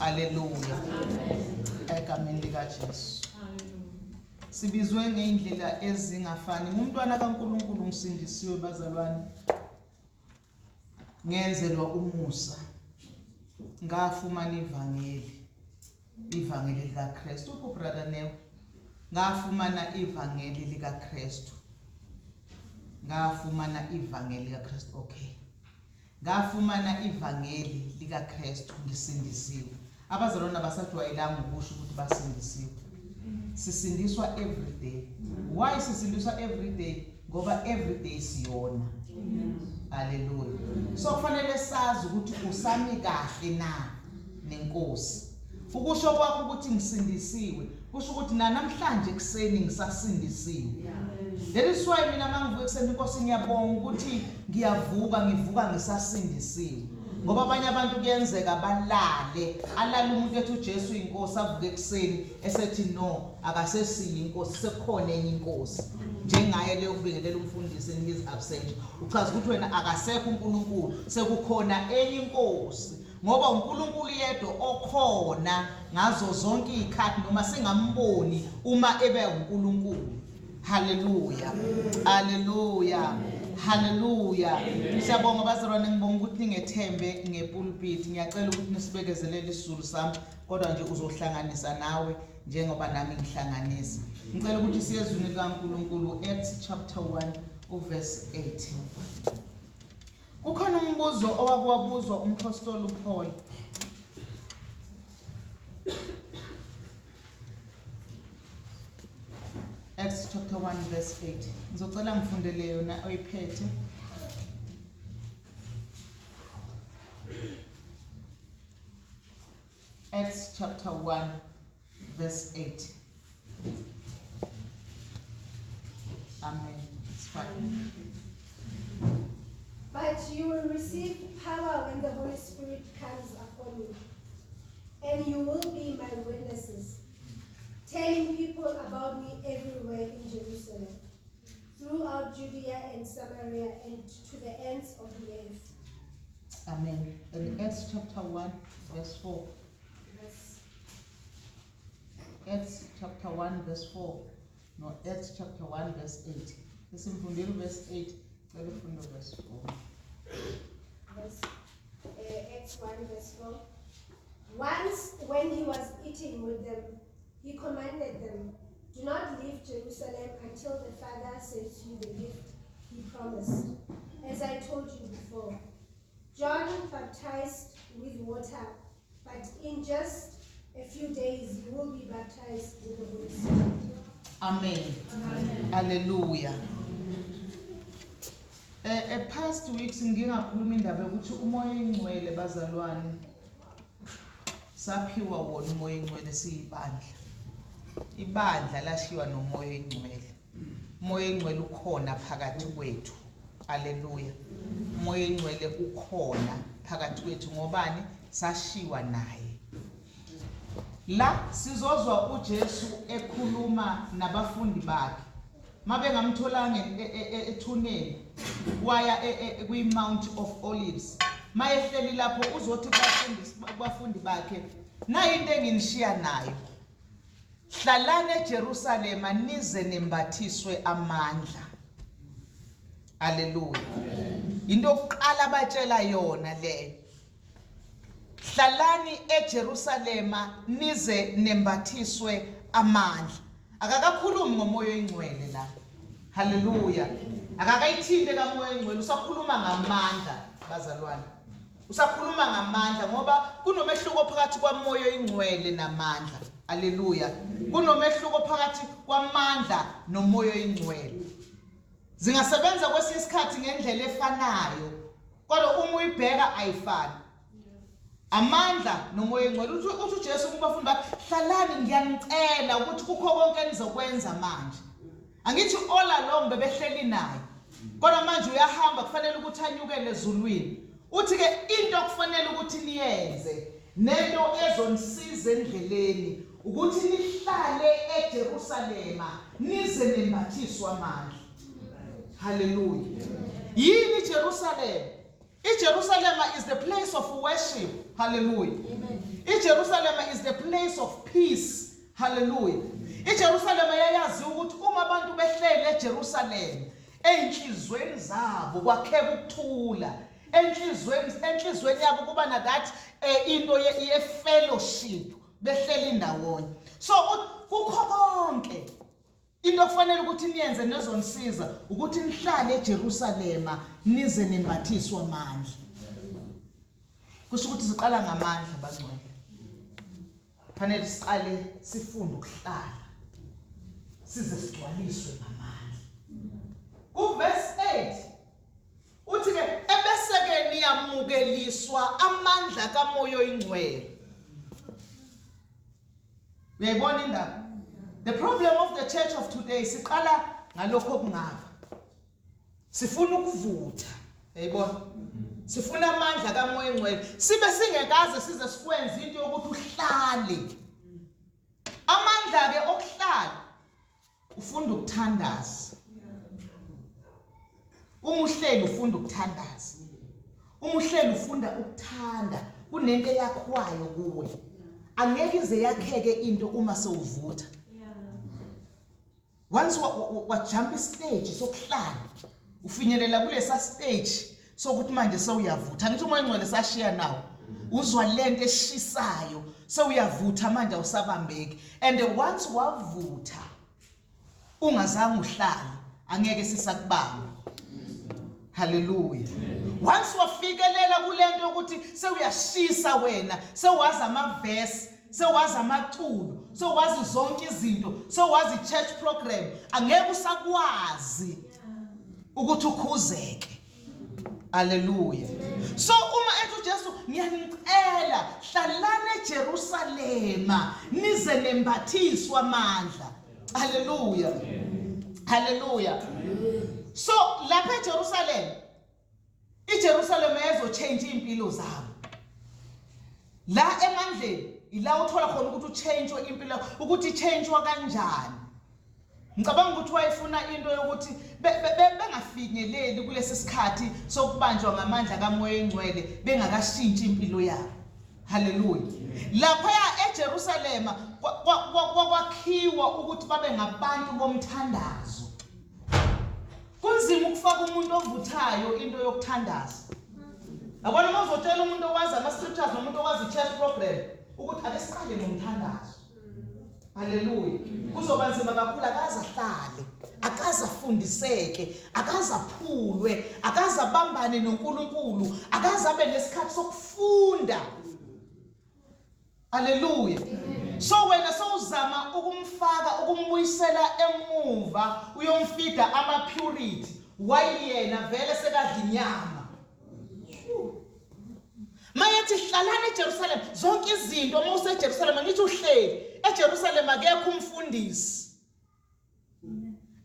Haleluya. Egameni likaJesu. Sibizwe ngeindlela ezingafani. Ngumntwana kaNkuluNkulu ngisindisiwe bazalwane. Ngenzelwa umusa. Ngafumana ivangeli. Ivangeli likaKristu. Uphi brother Neo? Ngafumana ivangeli likaKristu. Ngafumana ivangeli likaKristu. Okay. Ngafumana ivangeli likaKristu ngisindisiwe. Abazalwane abasajwayelanga ukusho ukuthi basindisiwe. Sisindiswa every day. Why sisindiswa every day? Ngoba every day siyona. Haleluya. So kufanele sazi ukuthi usami kahle na nenkosi. Ukusho kwakho ukuthi ngisindisiwe kusho ukuthi nanamhlanje ekuseni ngisasindisiwe. That is why mina mangivuka ekuseni inkosi ngiyabonga ukuthi ngiyavuka ngivuka ngisasindisiwe. Ngoba abanye abantu kuyenzeka balale alale umuntu ethi uJesu inkosi avuke ekuseni esethi no akasesiyo inkosi sekukhona enye inkosi njengaye leyo kubingelela umfundisi in his absence uchaza ukuthi wena akasekho uNkulunkulu sekukhona enye inkosi Ngoba uNkulunkulu yedwa okhona ngazo zonke izikhathi noma singamboni uma ebe uNkulunkulu. Haleluya. Haleluya. Haleluya. Siyabonga bazalwane ngibonga ukuthi ningethembe ngepulpit. Ngiyacela ukuthi nisibekezelele isiZulu sami kodwa nje uzohlanganisa nawe njengoba nami ngihlanganisa. Ngicela ukuthi siye ezwini likaNkulunkulu Acts chapter 1 uverse 8. Kukhona umbuzo owakwabuzwa umphostoli uPaul. Acts chapter 1 verse 8. Ngizocela ngifundele yona oyiphethe. Acts chapter 1 verse 8. Amen. It's fine. But you will receive power when the Holy Spirit comes upon you, and you will be my witnesses, telling people about me everywhere in Jerusalem, throughout Judea and Samaria, and to the ends of the earth. Amen. And Acts chapter 1, verse 4. Verse Acts chapter 1 verse 4. No, Acts chapter 1 verse 8. Esimfundile verse 8, cela ufunde verse 4. Verse, Acts 1 verse 4. Once when he was eating with them, he commanded them, Do not leave Jerusalem until the Father sends you the gift he promised, as I told you before. John baptized with water, but in just a few days you will be baptized with the Holy Spirit. Amen. Amen. Hallelujah. Eh, past weeks ngingakhuluma indaba yokuthi umoya oyingcwele bazalwane saphiwa wona umoya oyingcwele siyibandla. Ibandla lashiywa nomoya oyingcwele. Umoya oyingcwele ukhona phakathi kwethu. Haleluya. Umoya oyingcwele ukhona phakathi kwethu ngobani? Sashiwa naye. La sizozwa uJesu ekhuluma nabafundi bakhe. Mabengamtholanga e, e, e, ethuneni waya kwi-Mount of Olives. Mayehleli lapho uzothi kubafundi bakhe, nayi into enginishiya nayo. Hlalani eJerusalema nize nembathiswe amandla. Haleluya. Into yokuqala abatshela yona leyo. Hlalani eJerusalema nize nembathiswe amandla. Akakakhulumi ngomoya oyingcwele la. Haleluya. Akakayithinte kamoya oyingcwele usakhuluma ngamandla bazalwane. Usakhuluma ngamandla ngoba kunomehluko phakathi kwamoya oyingcwele namandla. Haleluya. Kunomehluko phakathi kwamandla nomoya oyingcwele. Zingasebenza kwesinye isikhathi ngendlela efanayo, kodwa uma uyibheka ayifani. Amandla nomoya oyingcwele. Uthi uJesu kubafundi bakhe, hlalani ngiyanicela ukuthi kukho konke enizokwenza manje. Angithi all along bebehleli naye. Kodwa manje uyahamba kufanele ukuthi anyukele ezulwini. Uthi ke into okufanele ukuthi niyenze nento ezonisiza endleleni ukuthi nihlale eJerusalema nize nembathiswe amandla. Hallelujah. Yini iJerusalema? IJerusalema is the place of worship. Hallelujah. IJerusalema is the place of peace. Hallelujah. IJerusalema yayazi ukuthi uma abantu behlele eJerusalema ezinhlizweni zabo kwakheka ukuthula. Enhlizweni enhlizweni yabo kuba na that eh, into ye fellowship behleli ndawonye. So kukho konke Into okufanele ukuthi niyenze nezonisiza ukuthi nihlale eJerusalema nize nembathiswe amandla. Kusho ukuthi siqala ngamandla bangcwele. Fanele siqale sifunde ukuhlala size sigcwaliswe ngamandla. Kuverse 8 uthi ke ebese ke niyamukeliswa amandla kaMoya oyiNgcwele. Uyayibona indaba? The problem of the church of today siqala ngalokho okungaka. Sifuna ukuvutha. Uyayibona? Sifuna amandla kaMoya oNgcwele. Sibe singekaze size sikwenze into yokuthi uhlale. Amandla ke okuhlala ufunda ukuthandaza. Uma uhleli ufunda ukuthandaza. Uma uhleli ufunda ukuthanda kunento eyakhwayo kuwe. Angeke ize yakheke into uma sewuvutha. Once wajump istage sokuhlala ufinyelela kulesa stage sokuthi manje sewuyavutha. Ngithi umoya ongcwele sashiya nawo. Uzwa lento eshisayo sewuyavutha manje awusabambeki and once wavutha ungazange uhlale angeke sisakubamba haleluya once wafikelela kulento yokuthi sewuyashisa wena sewazi amavesi sewazi amaculo sewazi zonke izinto sewazi church program angeke usakwazi ukuthi ukhuzeke Haleluya. So uma ethi uJesu ngiyanicela hlalani eJerusalema nize nembathiswa amandla. Haleluya. Haleluya. So lapha eJerusalema iJerusalema yezochange impilo zabo. La emandleni ila uthola khona ukuthi uchange impilo ukuthi ichangewa kanjani. Ngicabanga ukuthi wayefuna into yokuthi bengafinyeleli kulesi sikhathi sokubanjwa ngamandla kaMoya oNgcwele bengakashintshi impilo yabo. Haleluya. Lapha eJerusalema kwakwakhiwa ukuthi babe ngabantu bomthandazo. Kunzima ukufaka umuntu ovuthayo into yokuthandaza. Yabona uma uzotshela umuntu owazi ama-scriptures nomuntu owazi i-church program ukuthi ake siqale ngomthandazo. Haleluya. Kuzoba nzima kakhulu akaze ahlale, akaze afundiseke, akaze aphulwe, akaze abambane noNkulunkulu, akaze abe nesikhathi sokufunda. Haleluya. So wena sowuzama ukumfaka ukumbuyisela emuva uyomfida ama purity wayena vele sekadla inyama. Mayethi hlalani eJerusalem zonke izinto uma useJerusalem ngithi uhleli eJerusalem akekho umfundisi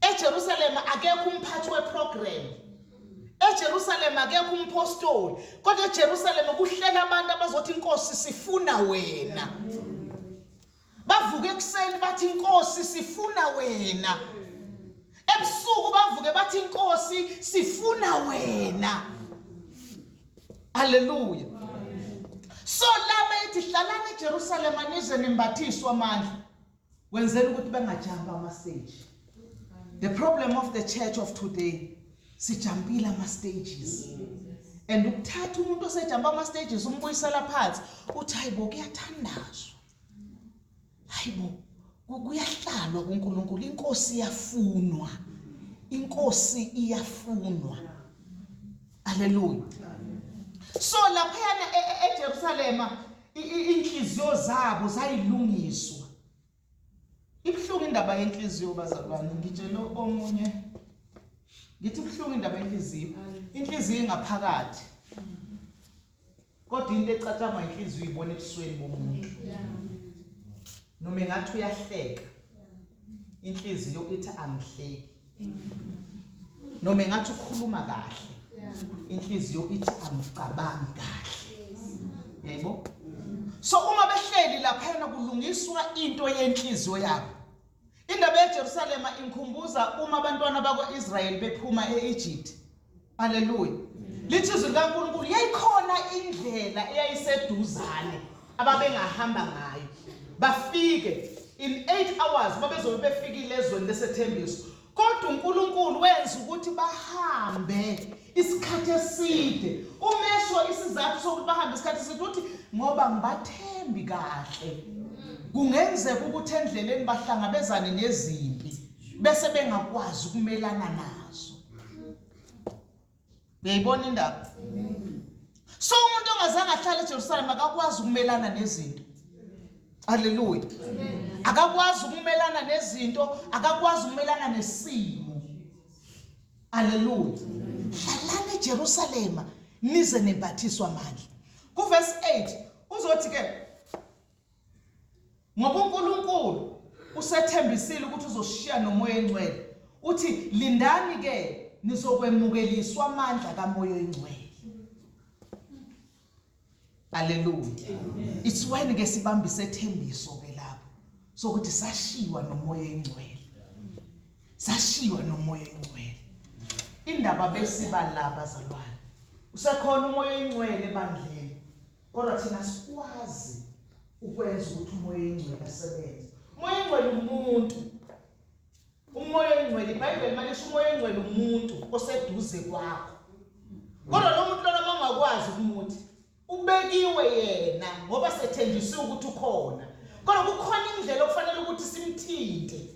eJerusalem akekho umphathi weprogram eJerusalem akekho umpostoli kodwa eJerusalem kuhlela abantu abazothi inkosi sifuna wena Bavuke ekuseni bathi inkosi sifuna wena. Ebusuku bavuke bathi inkosi sifuna wena. Haleluya. So laba ethi hlalani eJerusalema nize nimbathiswe amandla. Wenzela ukuthi bengajamba ama stage. The problem of the church of today sijampile ama stages. And ukuthatha umuntu osejamba ama stages umbuyisela phansi uthi hayibo kuyathandazwa. Hayibo kuyahlalwa kuNkulunkulu inkosi iyafunwa inkosi iyafunwa haleluya so laphayana e, e, eJerusalema inhliziyo zabo zayilungiswa ibuhlungu indaba yenhliziyo bazalwane ngitshele omunye ngithi ibuhlungu indaba yenhliziyo inhliziyo ingaphakathi Kodwa into ecatshangwa inhliziyo uyibona ebusweni bomuntu. Noma engathi uyahleka. Inhliziyo ithi angihleki. Noma engathi ukhuluma kahle. Inhliziyo ithi angicabangi kahle. Yebo. So uma behleli laphana kulungiswa into yenhliziyo yabo. Indaba yeJerusalema ingikhumbuza uma abantwana bakwa-Israyeli bephuma e-Egypt. Haleluya. Lithi izwi likaNkulunkulu yayikhona indlela eyayiseduzane ababengahamba ngayo. Bafike in 8 hours babezobe befikile ezweni lesethembiso. Kodwa uNkulunkulu wenza ukuthi bahambe isikhathi eside. Umesho isizathu sokuthi bahambe isikhathi eside uthi ngoba ngibathembi kahle. Kungenzeka ukuthi endleleni bahlangabezane nezimpi bese bengakwazi ukumelana nazo. Uyayibona indaba? So umuntu ongazange ahlale eJerusalem akakwazi ukumelana nezinto. Haleluya. Akakwazi ukumelana nezinto, akakwazi ukumelana nesimo. Haleluya. Hlalani eJerusalema nize nembathiswa amandla. Kuverse 8 uzothi ke Ngoba uNkulunkulu usethembisile ukuthi uzoshiya noMoya oNgcwele. Uthi lindani ke nizokwemukeliswa amandla kaMoya oNgcwele. Haleluya. It's when ke sibamba isethembiso ke lapho sokuthi sashiwa noMoya oNgcwele. Sashiwa noMoya oNgcwele. Indaba besiba la bazalwane. Usekhona uMoya oNgcwele ebandleni. Kodwa thina sikwazi ukwenza ukuthi umoya oyingcwele asebenze. Umoya oyingcwele umuntu. Umoya oyingcwele iBhayibheli malisho umoya oyingcwele umuntu oseduze kwakho. Kodwa lo muntu lona mangakwazi ukumuthi ubekiwe yena ngoba sethenjisiwe ukuthi ukhona. Kodwa kukhona indlela okufanele ukuthi simthinte.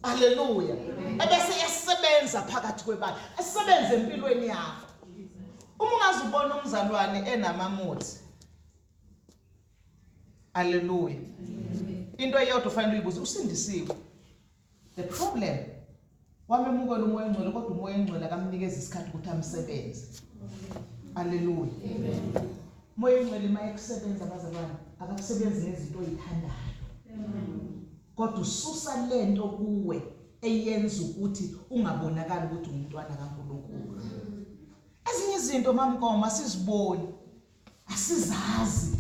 Haleluya. Ebese esebenza phakathi kwebandla, esebenze empilweni yakho. Uma ungaze ubone umzalwane enamamuthi. Haleluya. Into eyodwa ufanele uyibuze usindisiwe. The problem wamemukela umoya ongcwele kodwa umoya ongcwele akamnikeza isikhathi ukuthi amsebenze. Haleluya. Umoya ongcwele mayekusebenza abazalwane akakusebenzi ngezinto oyithandayo. Kodwa ususa lento kuwe eyenza ukuthi ungabonakali ukuthi ungumntwana kaNkulunkulu. Ezinye izinto mamkoma asiziboni, asizazi.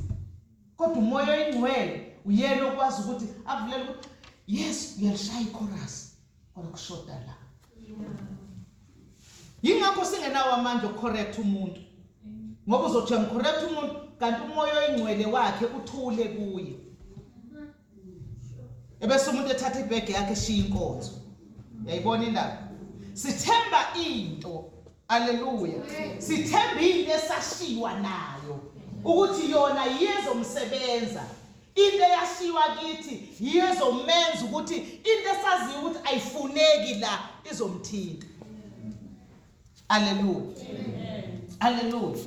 Kodwa umoya oyingcwele uyena okwazi ukuthi akuvulele ukuthi yes uyalishaya ichorus kodwa kushoda la. Yingakho singenawo amandla okucorrect umuntu. Ngoba uzothi uyamcorrect umuntu kanti umoya oyingcwele wakhe uthule kuye. Ebese umuntu ethatha ibhege yakhe eshiya inkonzo. Uyayibona indaba? Sithemba into. Haleluya. Sithemba into esashiywa nayo ukuthi yona yiyezomsebenza. Into eyashiywa kithi yiyezomenza ukuthi into esaziyo ukuthi ayifuneki la izomthinta. Haleluya. Haleluya.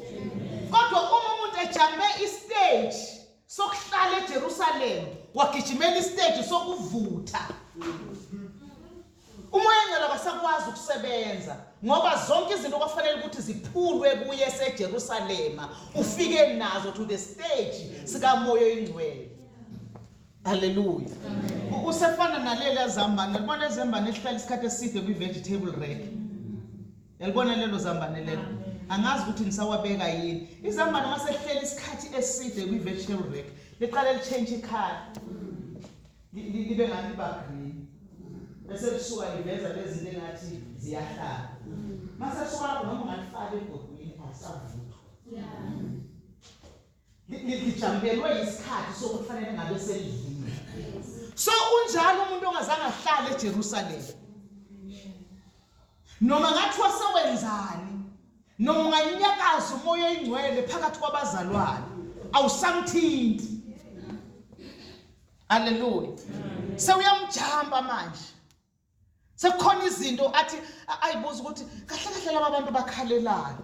Kodwa uma umuntu ejambe istage sokuhlala eJerusalem wagijimela isiteji sokuvutha umoya engcwele akasakwazi ukusebenza ngoba zonke izinto kwafanele ukuthi ziphulwe kuye seJerusalema ufike nazo to the stage sikamoya oyingcwele haleluya usefana naleli zambane libona ezambane elihlala isikhathi eside kwi vegetable rack Yalibona lelo zambane lelo. Angazi ukuthi nisawabeka yini. Izambane uma selihleli isikhathi eside kwi-vegetable rack, liqale li-change ikhala. Libe ngathi liba green. Bese lisuka liveza lezi zinto engathi ziyahlala. Mase lisuka lapho noma ungalifaka ebhodweni alisavuthwa. Lijambelwe isikhathi sokuthi fanele ngabe selidliwe. So unjalo umuntu ongazange ahlale eJerusalem. Noma ngathiwa sewenzani noma unganyakaza umoya oyingcwele phakathi kwabazalwane awusamthinti. Haleluya. Sewuyamjamba manje. Sekukhona izinto athi ayibuza ukuthi kahle kahle laba bantu bakhalelani.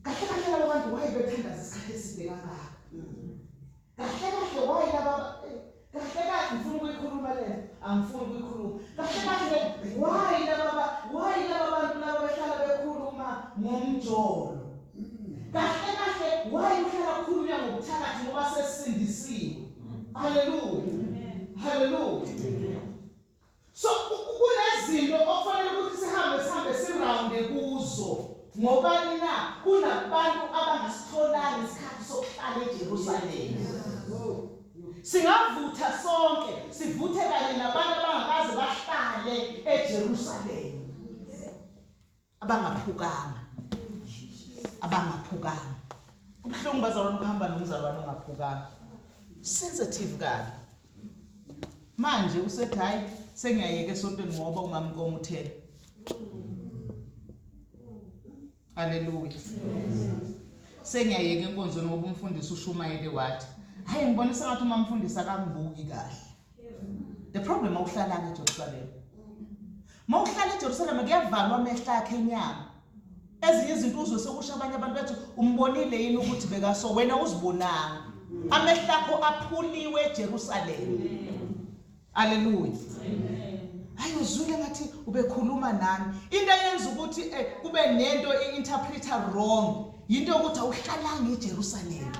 Kahle kahle laba bantu why bethandaza isikhathi eside kangaka? Kahle kahle why laba kahle kahle ngifuna ukuyikhuluma le angifuni ukuyikhuluma. Kahle kahle why laba why laba bantu laba behlala bekhuluma ngomjolo? Kahle kahle why uhlala kukhulunywa ngobuthakathi ngoba sesindisiwe? Haleluya. Haleluya. So kunezinto okufanele ukuthi sihambe sihambe sirounde kuzo. Ngobani na? Kunabantu abangasitholanga isikhathi sokuhlala eJerusalema. Singavutha sonke, sivuthe kanye nabantu abangakaze bahlale eJerusalema. Abangaphukanga. Abangaphukanga. Kubuhlungu bazalwane ukuhamba nomzalwane ongaphukanga. Sensitive kabi. Manje usethi hayi sengiyayeka esontweni ngoba umama Nkomo uthele. Haleluya. Sengiyayeka enkonzweni ngoba umfundisi ushumayele wathi, hayi ngibona sengathi uma mfundisi akangibuki kahle. The problem awuhlalanga eJerusalema. Mawuhlala eJerusalema kuyavalwa amehlo akhe enyama. Ezinye izinto uzwe sekusho abanye abantu bethi umbonile yini ukuthi bekaso wena uzibonanga. Amehlo akho aphuliwe eJerusalema. Haleluya. Hayi uzwile ngathi ubekhuluma nami. Into eyenza ukuthi eh, kube nento i-interpreter wrong yinto yokuthi awuhlalanga eJerusalema.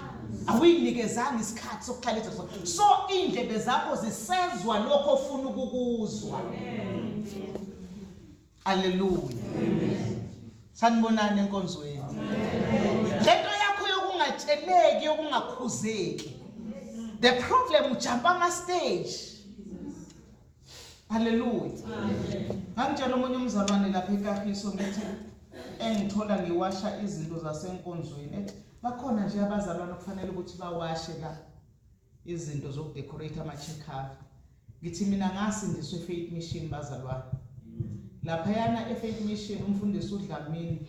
Awuyinikezanga isikhathi sokuhlala eJerusalema. So indlebe zakho zisezwa lokho ofuna ukukuzwa. Haleluya. Sanibonani enkonzweni. Lento yakho yokungatsheleki yokungakhuzeki. The problem ujump ama stage. Haleluya. Ngangitshela omunye umzalwane lapha eKagiso ngithi engithola ngiwasha izinto zasenkonzweni ethi bakhona nje abazalwane okufanele ukuthi bawashe la izinto zokudecorate ama-chair cover. Ngithi mina ngasindiswa eFaith Mission bazalwane. Laphayana eFaith Mission umfundisi uDlamini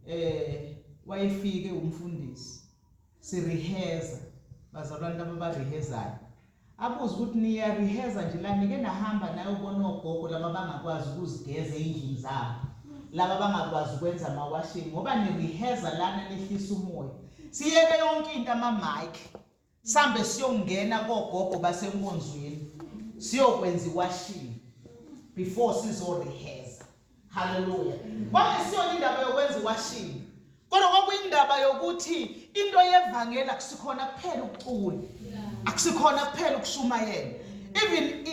eh wayefike umfundisi siriheza bazalwane laba barihezayo abuze ukuthi niyariheza nje la nike nahamba nayobona ogogo laba bangakwazi ukuzigeza ey'ndlini zabo laba bangakwazi ukwenza amawashing ngoba niriheza lana nehlisa umoya siyeke yonke into ama-mic Sambe siyongena kogogo basenkonzweni siyokwenza iwashing before sizoreheza. Haleluya. Kwakungesiyona indaba yokwenza iwashing. Kodwa kwakuyindaba yokuthi into yevangeli akusikhona kuphela ukucula. Akusikhona kuphela ukushumayela. Even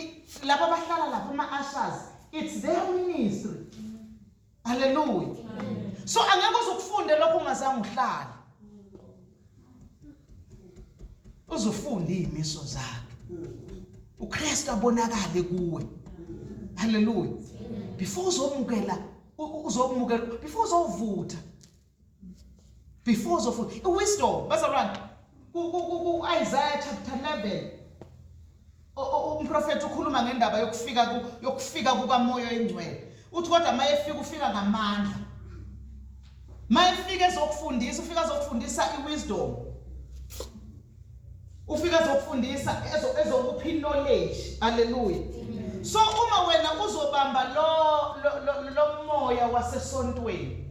laba abahlala lapha ama-ushers, it's their ministry. Haleluya. So angeke uzukufunde lokho ungazange uhlale. Uzufunde izimiso zakhe. uKristu abonakale kuwe. Haleluya. Before uzomukela uzomukela before uzovutha. Before uzofunda iwisdom bazalwane ku Isaiah chapter 11 umprofethi ukhuluma ngendaba yokufika yokufika kukaMoya oyingcwele uthi kodwa mayefika ufika ngamandla mayefika ezokufundisa ufika ezokufundisa iwisdom ufika ezokufundisa ezokupha knowledge haleluya so uma wena uzobamba lo lo moya wasesontweni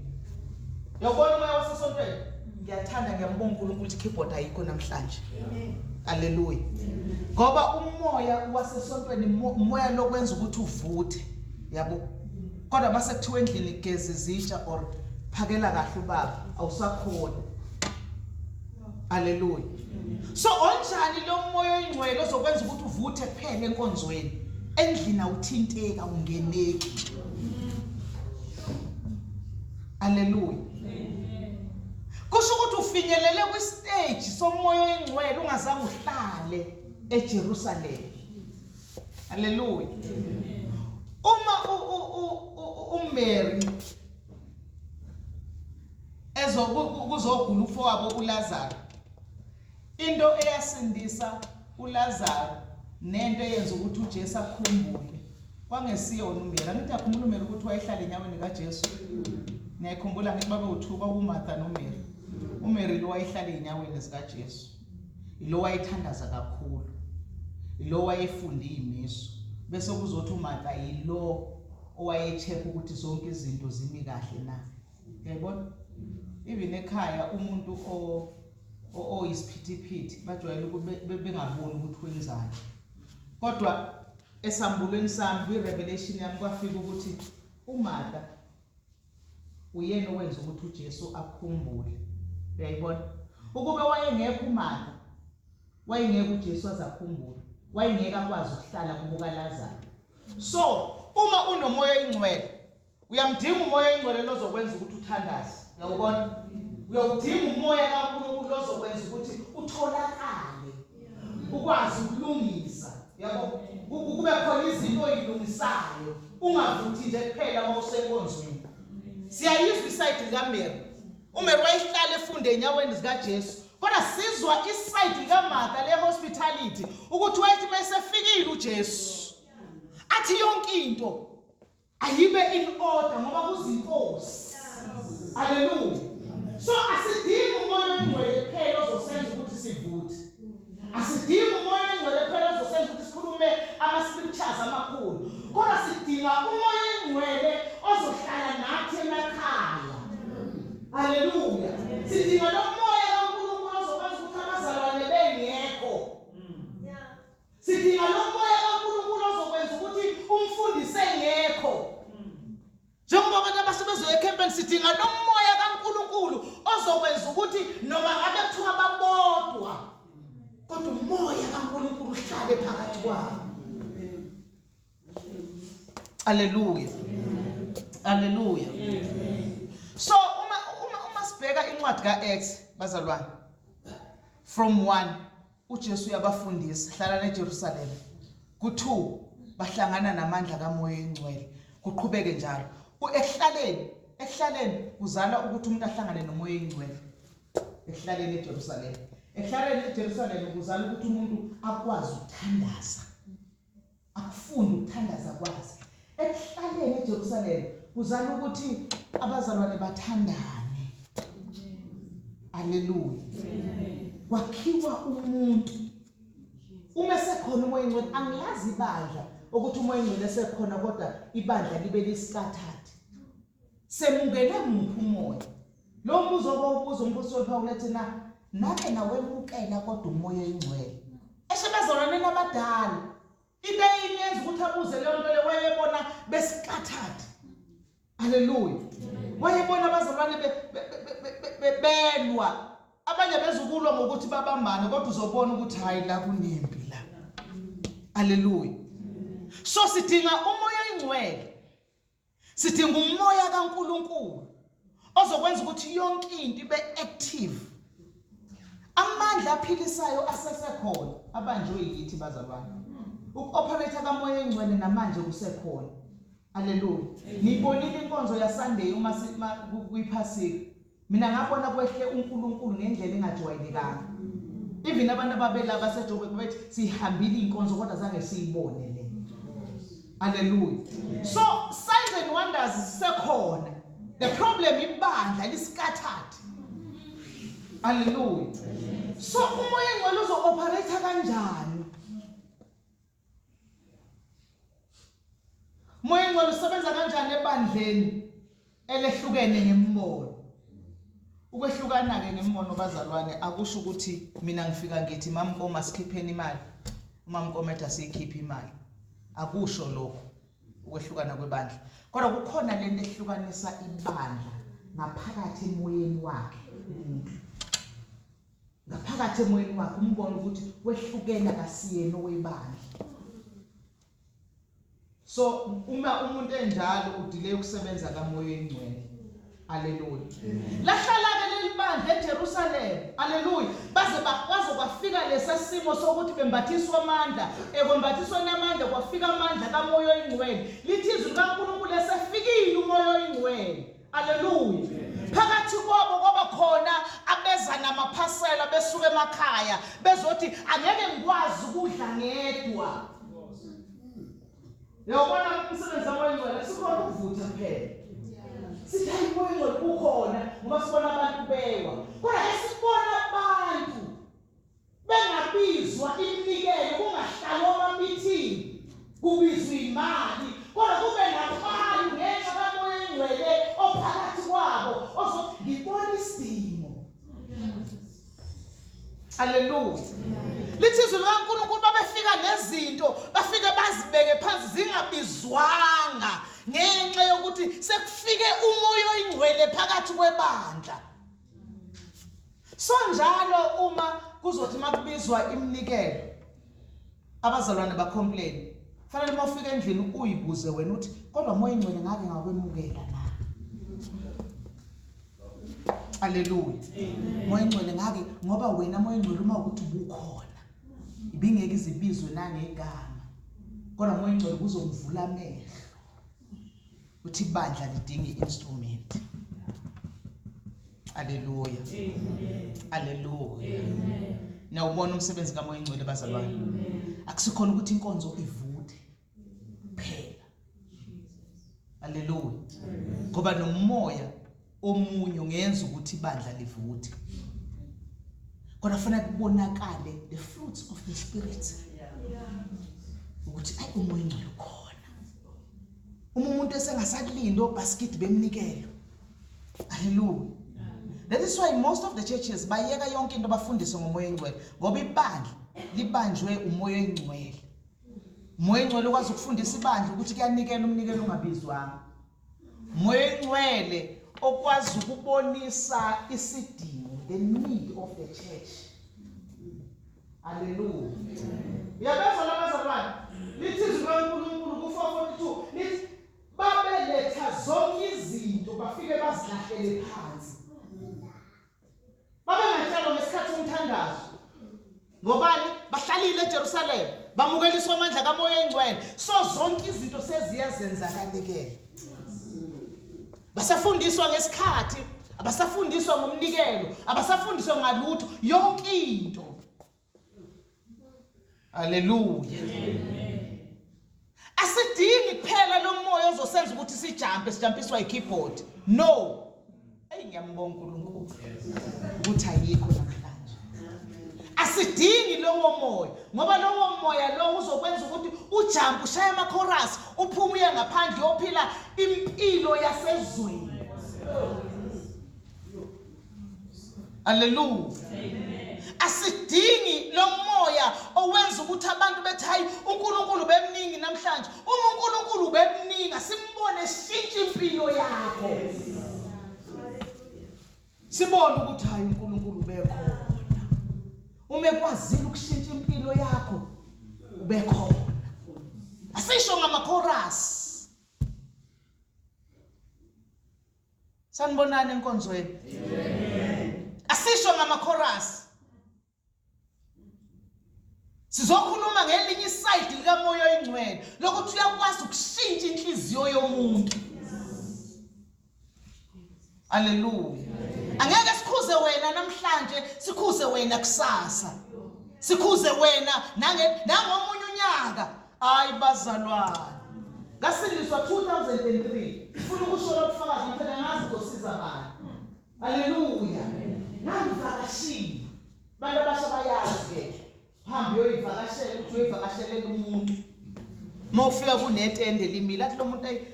uyabona umoya wasesontweni ngiyathanda ngiyambonga uNkulunkulu ukuthi keyboard ayikho namhlanje haleluya ngoba umoya wasesontweni umoya lokwenza ukuthi uvuthe yabo kodwa mase kuthiwa endlini geza izitsha or phakela kahle ubaba awusakhona haleluya so onjani lo moya oyingcwele ozokwenza ukuthi uvuthe kuphela enkonzweni endlini awuthinteki awungeneki haleluya kusho ukuthi ufinyelele kwistage somoya oyingcwele ungazange uhlale eJerusalem haleluya uma uMary ezokuzogula ufowabo uLazaro into eyasindisa uLazaro nento eyenza ukuthi uJesu akhumbule kwangesiyona uMary angithi akhumbula uMary ukuthi wayehlala enyaweni kaJesu ngiyayikhumbula ngithi babe uthuka uMartha noMary uMary lo wayehlala enyaweni zikaJesu ilo wayethandaza kakhulu ilo wayefunda izimiso bese kuzothi uMartha yilo owayecheck ukuthi zonke izinto zimi kahle na uyayibona even ekhaya umuntu oyisiphithiphithi bajwayele ukuthi bengaboni ukuthi wenzani kodwa esambulweni sami kwi-revelation yami kwafika ukuthi uMartha uyena owenza ukuthi uJesu akhumbule uyayibona ukube wayengekho uMartha wayengeke uJesu azakhumbule wayengeke akwazi ukuhlala kubo kaLazaro so uma unomoya oyingcwele Uyamdinga umoya oyingcwele lozokwenza ukuthi uthandaze. Uyawubona? Uyawudinga umoya kaNkulunkulu lozokwenza ukuthi utholakale. Ukwazi ukulungisa. Yabo? Kube khona izinto oyilungisayo. Ungavuthi nje kuphela uma usenkonzweni. Siyayizwa isayidi likaMary. UMary wayehlala efunda enyaweni zikaJesu. Kodwa sizwa iside likaMartha le hospitality ukuthi wayethi mayesefikile uJesu athi yonke into ayibe in order ngoba kuzinkosi. Haleluya. So asidingi umoya ongcwele kuphela ozosenza ukuthi sivuthe. Asidingi umoya ongcwele kuphela ozosenza ukuthi sikhulume ama scriptures amakhulu. Kodwa sidinga umoya ongcwele ozohlala nathi emakhaya. Haleluya. Sidinga lo moya kaNkulunkulu ozokwenza ukuthi abazalwane bengekho. Sidinga lo moya kaNkulunkulu ozokwenza ukuthi umfundisi engekho. Njengoba abantu abasebezoya ekhempeni sidinga lo moya kaNkulunkulu ozokwenza ukuthi noma ngabe kuthiwa babodwa kodwa umoya kaNkulunkulu uhlale phakathi kwabo. Haleluya. Haleluya. So uma uma uma sibheka incwadi kaActs bazalwane from 1 uJesu uyabafundisa hlala neJerusalem. Ku2 bahlangana namandla kaMoya oNgcwele. Kuqhubeke njalo. Ekuhlaleni ekuhlaleni kuzala ukuthi umuntu ahlangane noMoya oNgcwele. Ekuhlaleni eJerusalem. Ekuhlaleni eJerusalem kuzala ukuthi umuntu akwazi ukuthandaza. Akufunde ukuthandaza kwazi. Ekuhlaleni eJerusalem kuzala ukuthi abazalwane bathandane. Haleluya. Kwakhiwa umuntu. Uma esekhona umoya ongcwele angilazi ibandla ukuthi umoya ongcwele esekhona kodwa ibandla libe liscattered. Semukele muphi umoya? Lo mbuzo owawubuza umphostoli Pawulu ethi na nake nawemukela kodwa umoya oyingcwele. Eshe bazalwaneni abadala. Into eyimenza ukuthi abuze leyo nto le wayebona bescattered. Haleluya. Wayebona abazalwane belwa. Abanye bezukulwa ngokuthi babambane kodwa uzobona ukuthi hayi la kunempi la. Haleluya. So sidinga umoya oyingcwele. Sidinga umoya kaNkuluNkulu ozokwenza ukuthi yonke into ibe active. Amandla aphilisayo asesekhona abanjwe yithi bazalwane. Ukuoperate kamoya engcwele namanje kusekhona. Haleluya. Niyibonile inkonzo ya Sunday uma kuyiphasika. Mina ngabona kwehle uNkulunkulu ngendlela engajwayelekanga. Even abantu ababela baseJoburg bethi sihambile inkonzo kodwa zange siyibone le. Hallelujah. So signs and wonders zisekhona. The problem ibandla liscattered. Hallelujah. So umoya engcwele uzo operate kanjani? Moya engcwele usebenza kanjani ebandleni elehlukene ngembono? Ukwehlukana-ke ngembono bazalwane akusho ukuthi mina ngifika ngithi mamkoma sikhipheni imali, umamkoma ethi asiyikhiphe imali. Akusho lokho ukwehlukana kwebandla. Kodwa kukhona lento ehlukanisa ibandla ngaphakathi emoyeni wakhe umuntu. Ngaphakathi emoyeni wakhe umbona ukuthi wehlukene akasiyena owebandla. So uma umuntu enjalo udelay ukusebenza kaMoya oyingcwele. Haleluya. Lahlala ke leli bandla eJerusalem. Haleluya. Baze bakwaze kwafika lesa simo sokuthi bembathiswa amandla, ekwembathiswa namandla kwafika amandla kaMoya oyingcwele. Lithi izwi likaNkulunkulu esefikile uMoya oyingcwele. Haleluya. Phakathi kwabo kwaba khona abeza namaphasela besuka emakhaya bezothi angeke ngikwazi ukudla ngedwa. Uyawubona umsebenzi kaMoya Oyingcwele sikhona ukuvutha kuphela. Sithi hayi uMoya Oyingcwele ukhona ngoba sibona abantu bewa. Kodwa ke sibona abantu bengabizwa iminikelo kungahlalwa amamithini kubizwa imali kodwa kube nabantu ngenxa kaMoya Oyingcwele ophakathi kwabo ozothi ngibona isidingo. Haleluya. Lithi izwi likaNkulunkulu babefika nezinto bafike bazibeke phansi zingabizwanga ngenxa yokuthi sekufike umoya oyingcwele phakathi kwebandla. So njalo uma kuzothi makubizwa iminikelo abazalwane bacomplain fanele uma ufika endlini uyibuze wena uthi kodwa moya ingcwele ngake ngakwemukela na Haleluya. Moya ingcwele ngake ngoba wena moya ingcwele uma ukuthi ubukhona ibingeke izibizwe nangegama. Kodwa moya ingcwele kuzomvula amehlo. Uthi ibandla lidinga i-instrument. Haleluya. Haleluya. Nawubona umsebenzi kaMoya Ingcwele bazalwane. Akusikhona ukuthi inkonzo ivuthe kuphela. Haleluya. Ngoba nomoya omunye ungenza ukuthi ibandla livuthe. Kodwa kufanele kubonakale the fruits of the spirit. Ukuthi ayi umoya ingcwele ukhona. Uma umuntu esengasakulindi obhasikidi bemnikelo. Haleluya. That is why most of the churches bayeka yonke into bafundise ngomoya engcwele ngoba ibandla libanjwe umoya engcwele. Umoya engcwele ukwazi ukufundisa ibandla ukuthi kuyanikela umnikelo ungabizwanga. Moya engcwele okwazi ukubonisa isidingo the need of the church. Haleluya. Uyabezwa labazalwane? Lithi izwi likaNkulunkulu ku-442 lithi babeletha zonke izinto bafike bazilahlele phansi. Babengatshelwa ngesikhathi somthandazo. Ngobani? Bahlalile eJerusalema, bamukeliswa amandla kaMoya oNgcwele. So zonke izinto seziyazenzakalekela. Basafundiswa ngesikhathi, abasafundiswa ngomnikelo, abasafundiswa ngalutho, yonke into. Haleluya. Asidingi kuphela lo moya ozosenza ukuthi sijampe, sijampiswa i-keyboard. No. Eyi ngiyambonga uNkulunkulu ukuthi ayikho namhlanje. Asidingi lowo moya ngoba lowo moya lowo uzokwenza ukuthi ujampe ushaye ama-chorus uphume uye ngaphandle uyophila impilo yasezweni. Haleluya. Asidingi lo moya owenza ukuthi abantu bethi hayi uNkulunkulu bemningi namhlanje. Uma uNkulunkulu bemningi asimbone eshintsha impilo yakho. Sibone ukuthi hayi uNkulunkulu ubekhona. Uma ekwazile ukushintsha impilo yakho ubekhona. Asisho ngama-chorus. Sanibonani enkonzweni. Asisho ngama chorus. Sizokhuluma ngelinye isayidi likaMoya oyiNgcwele lokuthi uyakwazi ukushintsha inhliziyo yomuntu. Haleluya. Angeke sikhuze wena namhlanje, sikhuze wena kusasa. Sikhuze wena nange nangomunye unyaka. Hayi bazalwane. Ngasindiswa 2003. Ngifuna ukusho lobufakazi ngithanda ngazi uzosiza bani. Haleluya. Ngangivakashile. Abantu abasha bayazi ke. Hamba uyoyivakashela ukuthi uyoyivakashelela umuntu. Uma ufika kunetende limile athi lo muntu ayi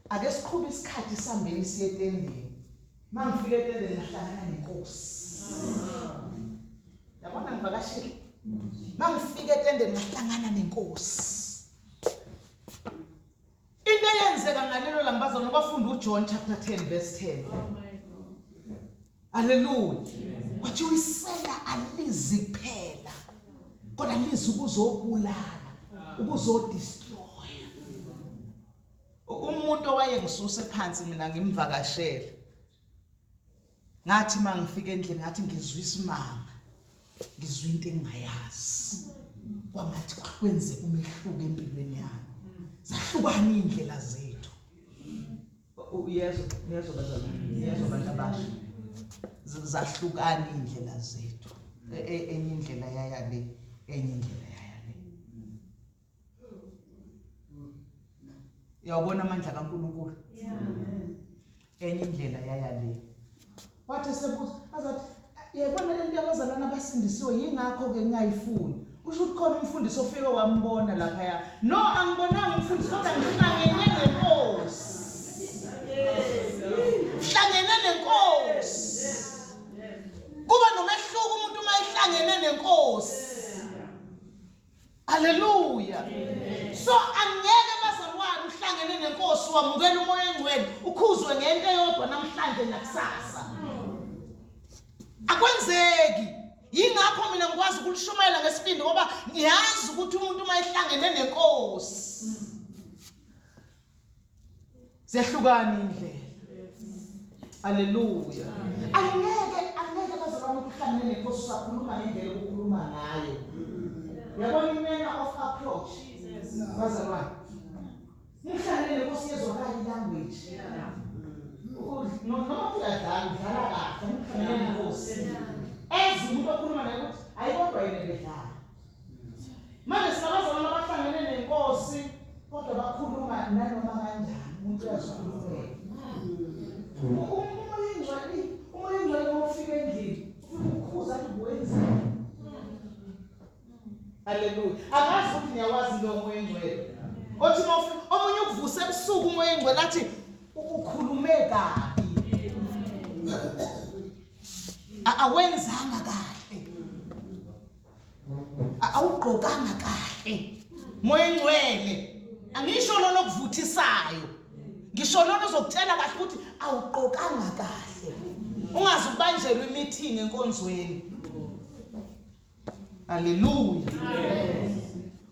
ake siqhube isikhathi sihambeni siye etendeni. Uma ngifika etendeni ngahlangana nenkosi. Yabona ngivakashile. Mangifika etendeni ngahlangana nenkosi. Into eyenzeka ngalelo langa bazalwane bafunda uJohn chapter 10 verse 10. Haleluya. Kwathiwa isela alizi kuphela. Kodwa lizi ukuzobulala, ukuzodestroy. Umuntu owayengisuse phansi mina ngimvakashele. Ngathi uma ngifika endlini ngathi ngizwa isimanga, ngizwa into engingayazi. Kwangathi kwenzeka umehluko empilweni yami. Zahlukana iy'ndlela zethu. Uyezwa, uyezwa bazalwane, uyezwa bantu abasha. Zahlukana iy'ndlela zethu. E, e, enye indlela yaya le, enye indlela yaya le. Uyawubona amandla kaNkulunkulu? Enye indlela yaya le. Wathi esebuza azathi yayibona le nto yabazalwane abasindisiwe yingakho-ke ngingayifuni. Kusho ukuthi khona umfundisi ofike wambona laphaya. No, angibonanga umfundisi kodwa ngihlangene nenkosi. Hlangene nenkosi. Kuba nomehluko umuntu uma ehlangene nenkosi. Haleluya. So angeke bazalwane uhlangene nenkosi wamukela umoya ongcwele ukhuzwe ngento eyodwa namhlanje nakusasa. Akwenzeki. Yingakho mina ngikwazi ukulishumayela ngesibindi ngoba ngiyazi ukuthi umuntu uma ehlangene nenkosi Zehlukana indlela. Haleluya. Angeke angeke bazalwane ukuhlangene nenkosi usakhuluma ngendlela okukhuluma ngayo. Yabona i-manner of approach. Bazalwane. Nihlangene nenkosi yezwakala i-language. Noma uyadlala udlala kahle. la. Manje sinabazalwane abahlangene nenkosi kodwa bakhuluma nanoma kanjani umuntu uyazikhulumela. Umoya oyingcwele, umoya oyingcwele uma ufika endlini ufika ukukhuza athi wenzani. Haleluya. Angazi ukuthi niyawazi lo moya oyingcwele. Othi uma ufika omunye ukuvusa ebusuku umoya oyingcwele athi ukhulume kabi. Awenzanga kahle. Awugqokanga kahle. Moya oyingcwele. Angisho lona okuvuthisayo. Ngisho lona ozokutshela kahle ukuthi awugqokanga kahle. Ungaze ubanjelwe imeeting enkonzweni. Haleluya.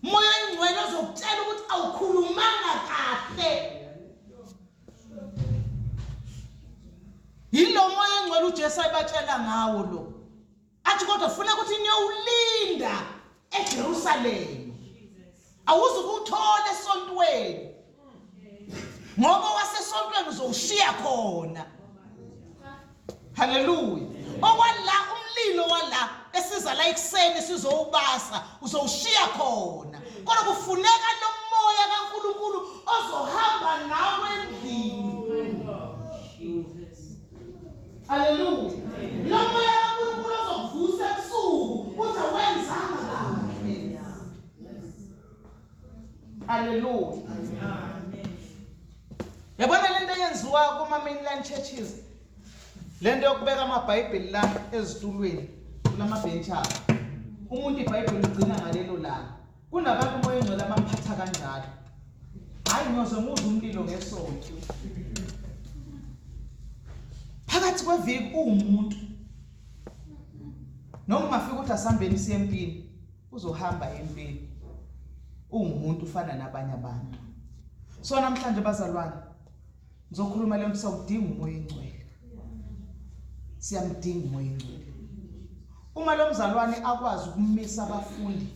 Moya oyingcwele ozokutshela ukuthi awukhulumanga kahle. Yilo moya oyingcwele uJesu ayibatshela ngawo lo. Athi kodwa funa ukuthi niyowulinda eJerusalem. Awuzukuwuthola esontweni. Ngoba wasesontweni uzowushiya khona. Haleluya. Okwala umlilo wala esiza la ekuseni sizowubasa uzowushiya khona. Kodwa kufuneka lo moya kaNkuluNkulu ozohamba nawe endlini. Haleluya. Lo moya kaNkuluNkulu ozokuvusa ebusuku uthi awenzanga kahle. Haleluya. Amen. Yabona lento eyenziwa kuma mainline churches. Lento yokubeka amaBhayibheli la ezitulweni kulamabhentshi abo. Umuntu iBhayibheli ugcina ngalelo langa. Kunabantu umoya ongcwele abamphatha kanjalo. Hayi ngiyoze nguzwe umlilo ngesonto. Phakathi kweviki uwumuntu. Noma ungafika uthi asambeni siye empini. Uzohamba empini. Uwumuntu ufana nabanye abantu. So namhlanje bazalwane ngizokhuluma le nto sawudinga umoya engcwele. Siyamdinga umoya engcwele. Uma lo mzalwane akwazi ukumisa abafundi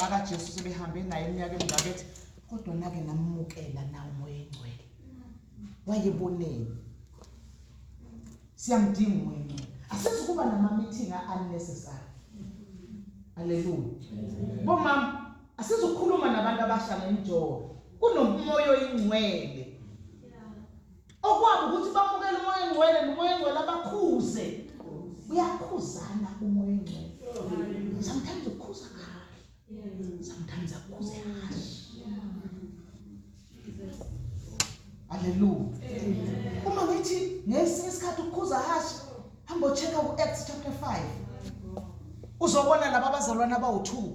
bakaJesu sebehambe naye iminyaka emingaka ethi kodwa nake namukela na umoya engcwele. Wayeboneni? Siyamdinga umoya ongcwele. Asizukuba nama meeting unnecessary. Haleluya. Bomama asizukukhuluma nabantu abasha ngemjolo. Kunomoya oyingcwele. Okwabo ukuthi bamukele umoya ongcwele nomoya ongcwele abakhuze. Uyakhuzana umoya ongcwele. Sometimes ukhuza kahle. Sometimes akukhuze harsh. Haleluya. Uma ngithi ngesinye isikhathi ukukhuza harsh, hamba check ku-Acts chapter 5. Uzobona laba abazalwane abawu-2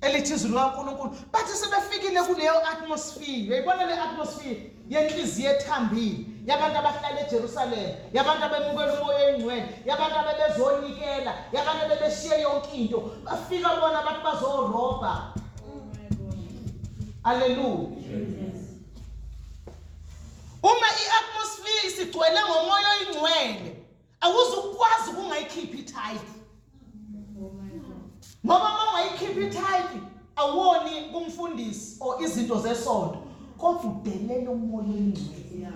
elithi izwi likaNkulunkulu bathi sebefikile kuleyo atmosphere uyayibona le atmosphere yenhliziyo ethambile yabantu abahlala eJerusalem yabantu abemukela umoya oyingcwele yabantu abebezonikela yabantu abebeshiye yonke into bafika bona abantu bazorobha Haleluya. Uma iatmosphere isigcwele ngomoya oyingcwele, awuzukwazi ukungayikhiphi itithe. Ngoba uma ungayikhiphi itithe, awoni kumfundisi or izinto zesonto, kodwa udelela umoya oyingcwele.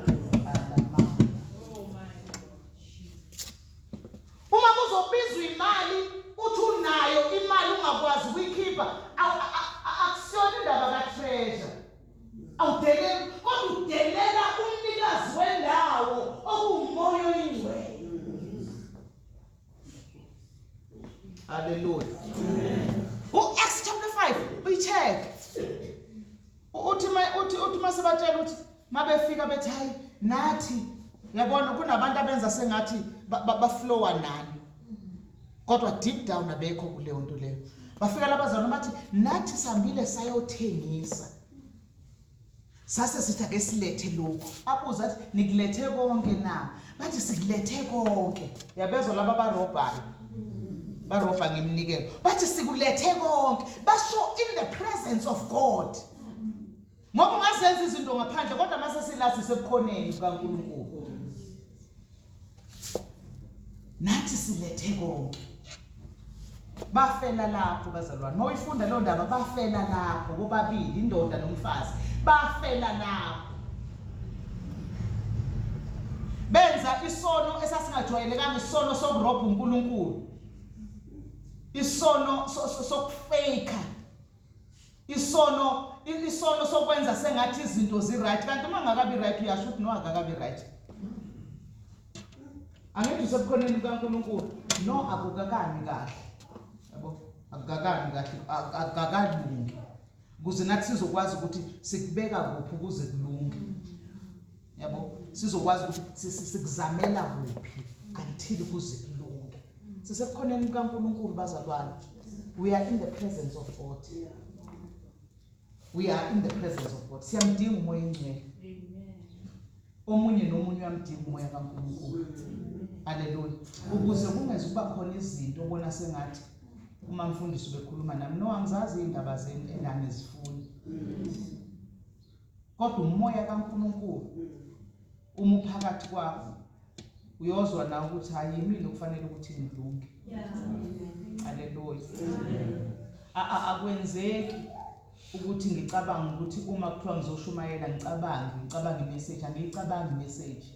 Uma kuzobizwa imali uthi unayo imali ungakwazi ukuyikhipha akusiyona indaba ka-treasure. Awudeleli kodwa udelela umnikazi wendawo okuwumoya oyingcwele. Haleluya. U-Acts chapter 5 uyi-check. Uthi uthi uthi masebatshela ukuthi mabefika bethi hayi nathi yabona kunabantu abenza sengathi baflowa nani kodwa deep down abekho kuleyo nto leyo bafika labazalwane bathi nathi sihambile sayothengisa sase sithi ake silethe lokhu abuza athi nikulethe konke na bathi sikulethe konke yabezwa laba barobhayo barobha ngeminikelo bathi sikulethe konke basho in the presence of God ngoba ungazenza izinto ngaphandle kodwa mase silazi sebukhoneni bukaNkulunkulu nathi silethe konke bafela lapho bazalwane uma uyifunda leyo ndaba bafela lapho bobabili indoda nomfazi bafela lapho benza isono esasingajwayelekanga isono sokurobha uNkulunkulu. Isono sokufake, isono sokwenza sengathi izinto zi-right, kanti uma ngakabi right uyasho ukuthi no, akakabi right. Angithi usebukhoneni bukaNkulunkulu, no, akukakami kahle, yabo, akukakami kahle, akukakalungi, ukuze nathi sizokwazi ukuthi sikubeka kuphi ukuze kulunge, yabo, sizokwazi ukuthi sikuzamela kuphi until kuze kulunge. Sisebukhoneni bukaNkulunkulu, bazalwane. We are in the presence of God, we are in the presence of God. Siyamdinga uMoya oNgcwele. Omunye nomunye uyamdinga uMoya kaNkulunkulu, haleluya, ukuze kungeze kuba khona izinto obona sengathi uma mfundisi ubekhuluma nami, no, angizazi izindaba zenu engangizifuni, kodwa uMoya kaNkulunkulu uma uphakathi kwakho uyozwa na ukuthi hayi, yimina okufanele ukuthi ngilunge. Haleluya. Akwenzeki ukuthi ngicabanga ukuthi uma kuthiwa ngizoshumayela ngicabange imessage. Angiyicabangi imessage,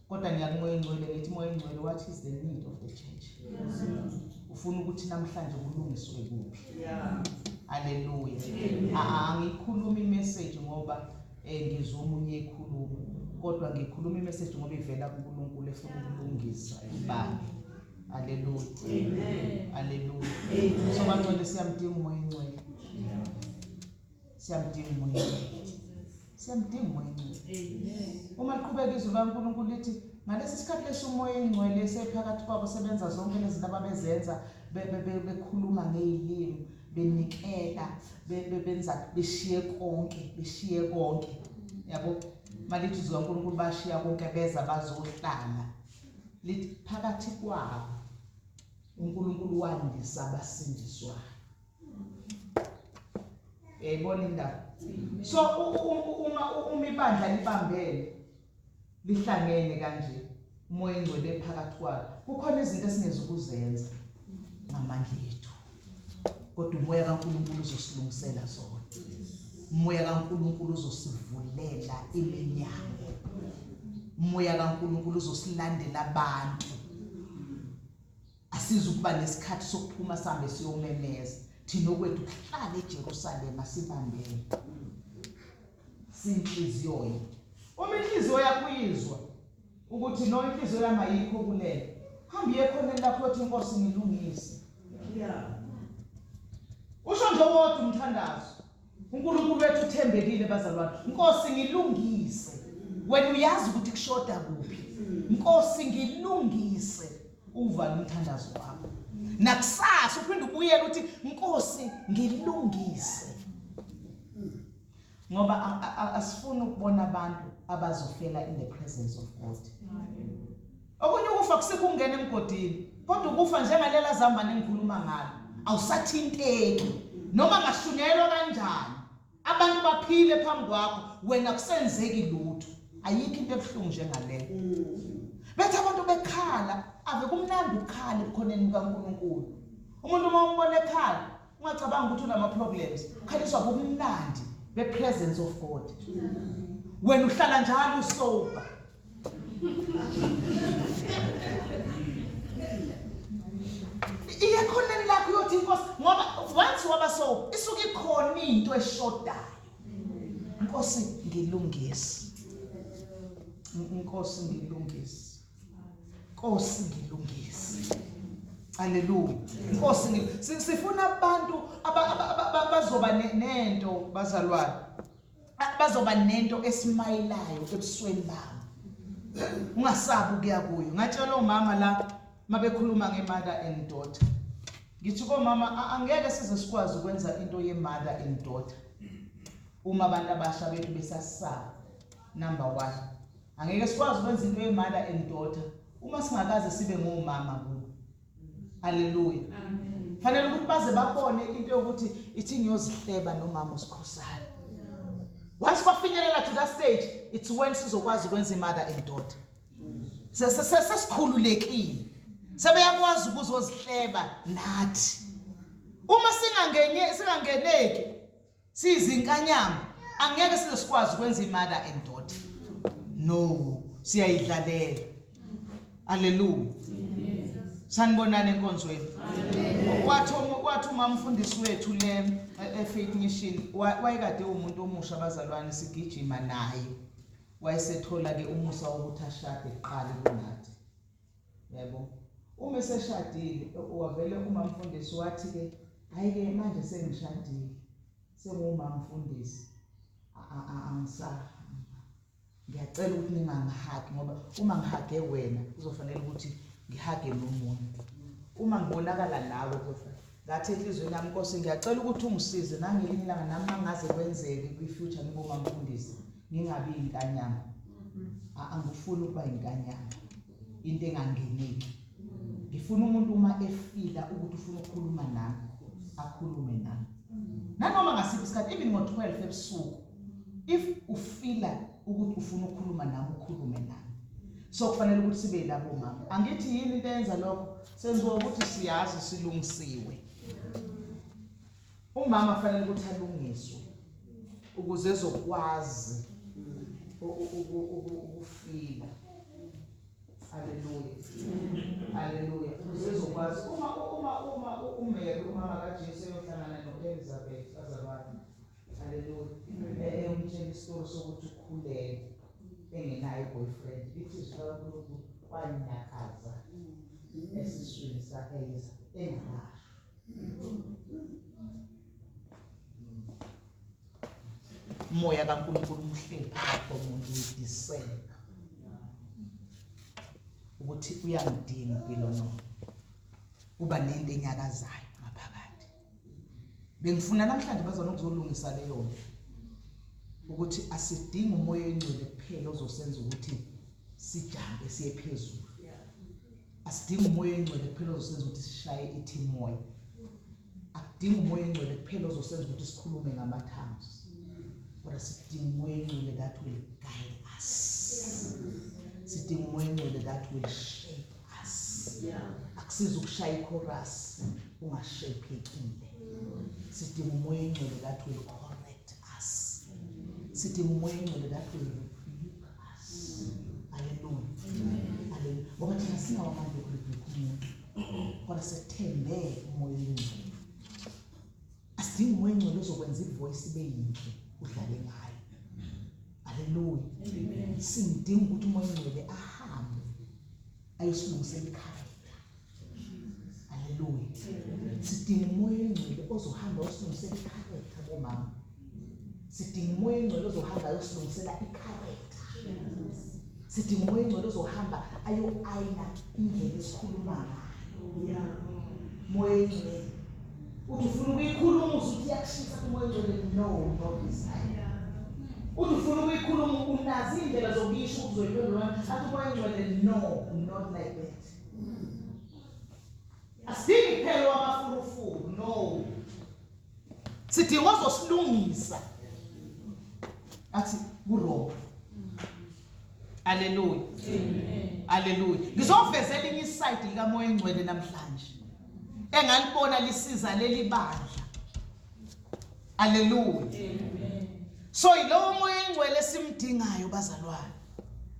kodwa ngiyakuMoya oNgcwele, ngithi, "Moya oNgcwele, what is the need of the church? Ufuna ukuthi namhlanje kulungiswe kuphi?" Haleluya. Angikhuluma imessage ngoba ngizwa omunye ekhuluma, kodwa ngikhuluma imessage ngoba ivela kuNkulunkulu efuna ukulungisa ibandla. Haleluya, haleluya. So bangcwele, siyamdinga uMoya oNgcwele, siyamdinga uMoya oNgcwele, siyamdinga uMoya oNgcwele. Uma liqhubeka izwi likaNkulunkulu lithi ngalesi sikhathi lesi uMoya oNgcwele esephakathi kwabo, sebenza zonke lezi zinto ababezenza, bekhuluma ngezilimi, benikela, benza, beshiye konke, beshiye konke, yabo. Malithi izwi likaNkulunkulu bashiya konke, beza bazohlala. Lithi phakathi kwabo uNkulunkulu wandisa abasindiswayo. Uyayibona indaba? So uma ibandla libambene, lihlangene kanje, uMoya oNgcwele phakathi kwalo, kukhona izinto esingezukuzenza ngamandla ethu, kodwa uMoya kaNkulunkulu uzosilungisela zona. Umoya kaNkulunkulu uzosivulela iminyango. Umoya kaNkulunkulu uzosilandela abantu. Asiza ukuba nesikhathi sokuphuma sihambe siyomemeza. Thina okwethu kuhlala eJerusalema, sibambene, sinhliziyo yethu. Uma inhliziyo yakho uyizwa ukuthi no, inhliziyo yami ayikho kulelo, hamba iye khoneni lakho, othi, "Inkosi, ngilungise." Usho nje wodwa umthandazo. UNkulunkulu wethu uthembekile, bazalwane. "Nkosi, ngilungise." Wena uyazi ukuthi kushoda kuphi. "Nkosi, ngilungise." Uvala umthandazo wakho, nakusasa uphinde ubuyele uthi, "Nkosi, ngilungise," ngoba asifuni ukubona abantu abazofela in the presence of God. Okunye ukufa kusikho ukungena emgodini, kodwa ukufa njengalela zambane engikhuluma ngalo, awusathinteki noma ngashunyayelwa kanjani. Abantu baphile phambi kwakho, wena kusenzeki lutho. Ayikho into ebuhlungu njengaleyo. Bethi abantu bekhala, ave kumnandi ukukhala ebukhoneni bukaNkulunkulu. Umuntu uma umbona ekhala, ungacabanga ukuthi unama problems, ukhaliswa ubumnandi be-presence of God. Wena uhlala njalo usober. Iye khoneni lakho, uyothi, "Inkosi," ngoba once waba so, isuke ikhona into eshodayo. "Inkosi, ngilungise. Inkosi, ngilungise. Nkosi, ngilungise." Haleluya. Inkosi, sifuna abantu abazoba nento, bazalwane, bazoba nento esimayilayo ebusweni babo, ungasabi ukuya kuyo. Ngatshela omama la mabekhuluma nge-mother and daughter, ngithi komama, angeke size sikwazi ukwenza into ye-mother and daughter uma abantu abasha bethu besasaba. Number one, angeke sikwazi ukwenza into ye-mother and daughter uma singakaze sibe ngomama kubo. Haleluya. Fanele ukuthi baze babone into yokuthi ithi ngiyozihleba nomama uSikhosana. Once bafinyelela to that stage, it's when sizokwazi ukwenza i-mother and daughter. Sesikhululekile, sebeyakwazi ukuzozihleba nathi. Uma singangenye, singangeneki, siyizinkanyamba, angeke size sikwazi ukwenza i-mother and daughter. No, siyayidlalela. Haleluya. Sanibonani enkonzweni. Wathi wathi umamfundisi wethu le e-Faith Mission wayekade umuntu omusha abazalwane sigijima naye. Wayesethola ke umusa wokuthi ashade kuqala kunathi. Yebo. Uma eseshadile wavele umamfundisi wathi ke hayi ke manje sengishadile. Sengumamfundisi. Angisahamba. Ngiyacela ukuthi ningangihagi ngoba uma ngihage wena kuzofanele ukuthi ngihage nomunye. Uma ngibonakala nawe kuzofanele ngathi enhliziyweni yami Nkosi ngiyacela ukuthi ungisize nangelinye ilanga nami mangaze kwenzeke kwi-future ngibe umamfundisi ngingabi yinkanyamba. Angifuni ukuba yinkanyamba. Into engangeneki. Ngifuna umuntu uma efila ukuthi ufuna ukukhuluma nami akhulume nami. Nanoma ngasiphi isikhathi even ngo-12 ebusuku if ufila ukuthi ufuna ukukhuluma nami ukhulume nami. So kufanele ukuthi sibe yilabo mama. Angithi yini into eyenza lokho? Senziwa ukuthi siyazi silungisiwe. Umama kufanele ukuthi alungiswe ukuze ezokwazi ukufila. Haleluya. Haleluya. Ukuze ezokwazi uma uma uma uMary umama kaJesu eyohlangana noElizabeth bazalwane. Haleluya. Eyomtshela isitori sokuthi ukhulelwe engenayo i-boyfriend. Lithi izwi likaNkulunkulu kwanyakaza esiswini sika-Elizabeth engakasho. Umoya kaNkulunkulu umhleli phakathi komuntu uyidisela ukuthi uyangidinga impilo no kuba nento enyakazayo ngaphakathi. Bengifuna namhlanje bazona ukuzolungisa leyo nto ukuthi asidingi umoya oyingcwele kuphela ozosenza ukuthi sijampe siye phezulu. Asidingi umoya oyingcwele kuphela ozosenza ukuthi sishaye ithimoya. Akudingi umoya oyingcwele kuphela ozosenza ukuthi sikhulume ngama-tongues. Kodwa sidinga umoya oyingcwele that will guide us. Sidinga umoya oyingcwele that will shape us. Akusizi ukushaya ichorus ungashaphekile. Sidinga umoya oyingcwele that will correct us. Sidinga umoya oyingcwele that will rebuke us. Haleluya. Haleluya. Ngoba thina sinawo amandla okurebuke umuntu. Kodwa sethembe umoya oyingcwele. Asidingi umoya oyingcwele ozokwenza ivoice ibe yinhle udlale ngayo. Haleluya. Singidinga ukuthi umoya oyingcwele ahambe ayosilungisela icharacter. Haleluya. Sidinga umoya oyingcwele ozohamba osilungisela icharacter bomama. Sidinga umoya oyingcwele ozohamba ayosilungisela icharacter. Sidinga umoya oyingcwele ozohamba ayo-ayina indlela esikhuluma ngayo. Moya oyingcwele. Uthi ufuna ukuyikhuluma uzuthi iyakushisa umoya oyingcwele no not this time. Uthi ufuna ukuyikhuluma unazi indlela zokuyisho ukuzoyiphendula athi umoya oyingcwele no not like that. Asidingi kuphela wamafulufulu no. Sidinga ozosilungisa. Athi kuwrong. Haleluya. Amen. Haleluya. Ngizoveza elinye iside likaMoya Engcwele namhlanje. Engalibona lisiza leli bandla. Haleluya. Amen. So yilowo moya engcwele esimdingayo bazalwane.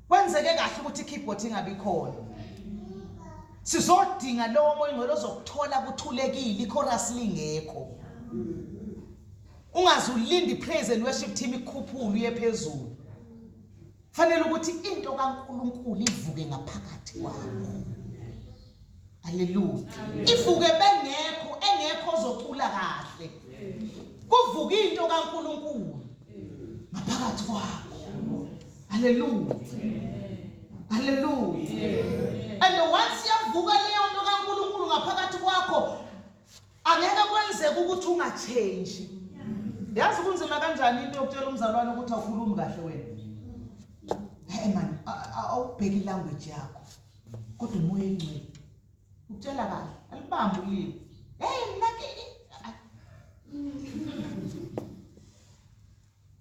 Kwenzeke kahle ukuthi ikeyboard ingabi khona. Sizodinga lowo moya engcwele ozokuthola kuthulekile ichorus lingekho. Ungaze ulinde ipraise and worship team ikukhuphule uye phezulu. Fanele ukuthi into kaNkuluNkulu ivuke ngaphakathi kwakho. Haleluya. Ivuke bengekho engekho ozocula kahle. Kuvuka into kaNkuluNkulu ngaphakathi kwakho. Haleluya. Haleluya. And once yavuka leyo nto kaNkuluNkulu ngaphakathi kwakho angeke kwenzeke ukuthi ungachange. Yazi kunzima kanjani into yokutshela umzalwane ukuthi awukhulumi kahle wena. Hey man, awubheki language yakho. Kodwa umoya engcwele ukutshela kahle, alibambe ulimi. Hey mina ke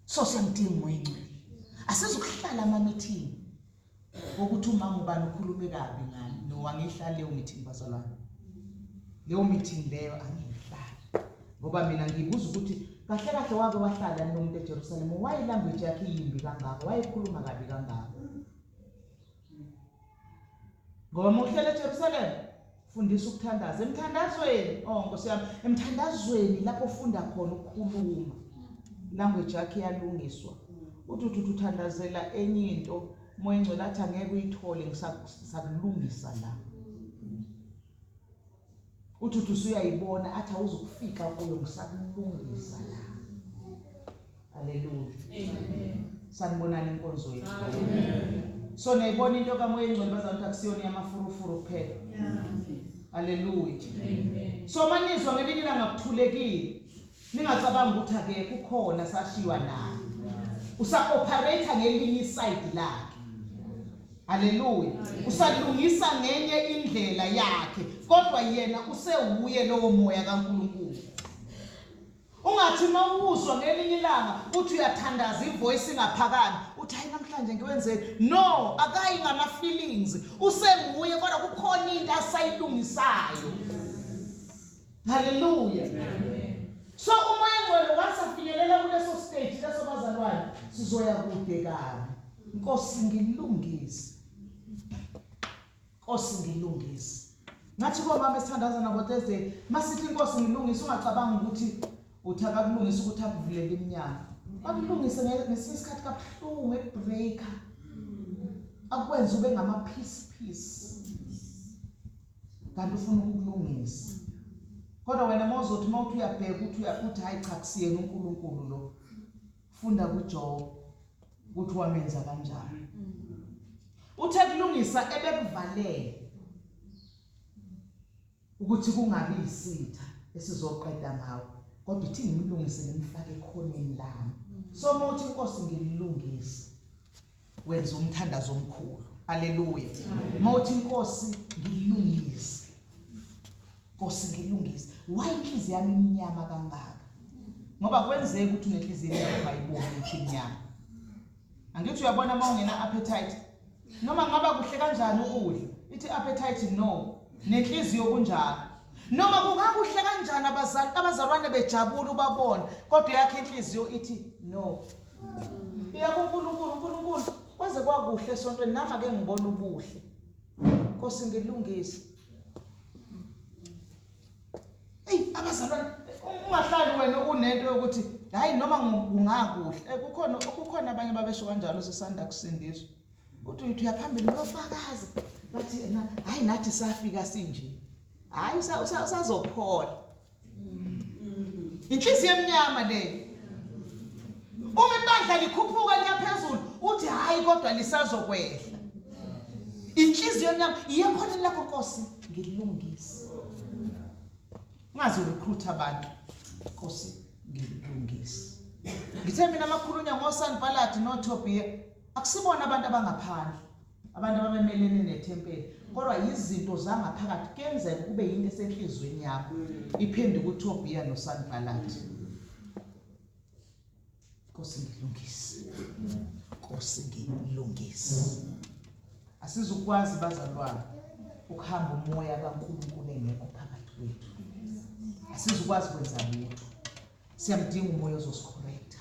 So siyamdinga umoya engcwele. Asizukuhlala ama meeting wokuthi umama ubani ukhulume kabi ngami. No, angihlali leyo meeting bazalwane. Leyo meeting leyo angiyihlali. Ngoba mina ngibuza ukuthi kahle kahle wake wahlala nomuntu eJerusalem, why language yakhe iyimbi kangaka? Wayekhuluma kabi kangaka? Ngoba uma uhlala eJerusalem Fundisa ukuthandaza emthandazweni. Oh Nkosi yami, emthandazweni lapho ufunda khona ukukhuluma. Language yakhe iyalungiswa. Uthi uthi uthandazela enye into, uMoya Ingcwele athi angeke uyithole ngisakulungisa la. Uthi uthi usuyayibona athi awuzukufika kuyo ngisakulungisa la. Haleluya. Amen. Sanibonani enkonzweni. Amen. So niyayibona into kaMoya Engcwele bazalwane ukuthi akusiyona yamafurufuru kuphela. Haleluya. Amen. So manizwa ngelinye ilanga kuthulekile. Ningacabangi ukuthi akekho ukhona sashiywa naye. Usa operate ngelinye iside lakhe. Haleluya. Usalungisa ngenye indlela yakhe kodwa yena usewuye lowo moya kaNkuluNkulu. Ungathi uma uwuzwa ngelinye ilanga uthi uyathandaza ivoice ingaphakami uthi hayi namhlanje ngiwenzeni no akayi ngama feelings usenguye kodwa kukhona into asayilungisayo haleluya so umoya engcwele once afinyelela kuleso stage leso bazalwane sizoya kude kabi nkosi ngilungise Nkosi ngilungise. Ngathi komama esithandaza nabo Thursday, masithi inkosi ngilungise ungacabangi ukuthi uthi akakulungisa ukuthi akuvulele iminyango. Bakulungise ngesinye isikhathi kabuhlungu ekubreaker. Akwenza ube ngama piece piece. Kanti ufuna ukukulungisa. Kodwa wena mawuzothi mawuthi uyabheka uthi uyakuthi hayi cha kusiyena uNkulunkulu lo. Funda kuJob ukuthi wamenza kanjani. Uthe kulungisa ebekuvalele ukuthi kungabi yisitha esizoqeda ngawo kodwa ithi ngimlungise ngimfake ekhoneni lami. So uma uthi inkosi ngilungise wenza umthandazo omkhulu. Haleluya. Uma uthi inkosi ngilungise Nkosi ngilungise. Why inhliziyo yami imnyama kangaka? Ngoba kwenzeka ukuthi unenhliziyo emnyama ungayiboni ukuthi imnyama. Angithi uyabona uma ungena appetite. Noma ngaba kuhle kanjani ukudla? Ithi appetite no. Nenhliziyo kunjalo. Noma kungakuhle kanjani abazali abazalwane bejabula ubabona kodwa yakhe inhliziyo ithi no. Iya kuNkulunkulu, uNkulunkulu kwaze kwakuhle esontweni nami ake ngibone ubuhle. Nkosi ngilungise. Ey abazalwane ungahlali wena unento yokuthi hayi noma kungakuhle eh, kukhona kukhona abanye babesho kanjalo sisanda kusindiswa uthi uthi uyaphambili uyofakaza bathi hayi nathi safika sinje hayi usazophola Inhliziyo emnyama leyo. Uma ibandla likhuphuka liyaphezulu uthi hayi kodwa lisazokwehla. Inhliziyo emnyama iye khona lakho Nkosi ngilungise. Ungaze urecruit abantu Nkosi ngilungise. Ngithe mina amakhulunywa ngoSanballat noTobiah akusibona abantu abangaphandle. Abantu ababemelene nethempeli kodwa yizinto zangaphakathi kuyenzeka kube yinto esenhliziyweni yakho iphenduka uTobiya noSanballat. Nkosi ngilungise, Nkosi ngilungise. Asizukwazi bazalwane ukuhamba umoya kaNkulunkulu engekho phakathi kwethu. Asizukwazi kwenza lutho. Siyamdinga umoya ozosicorrecta.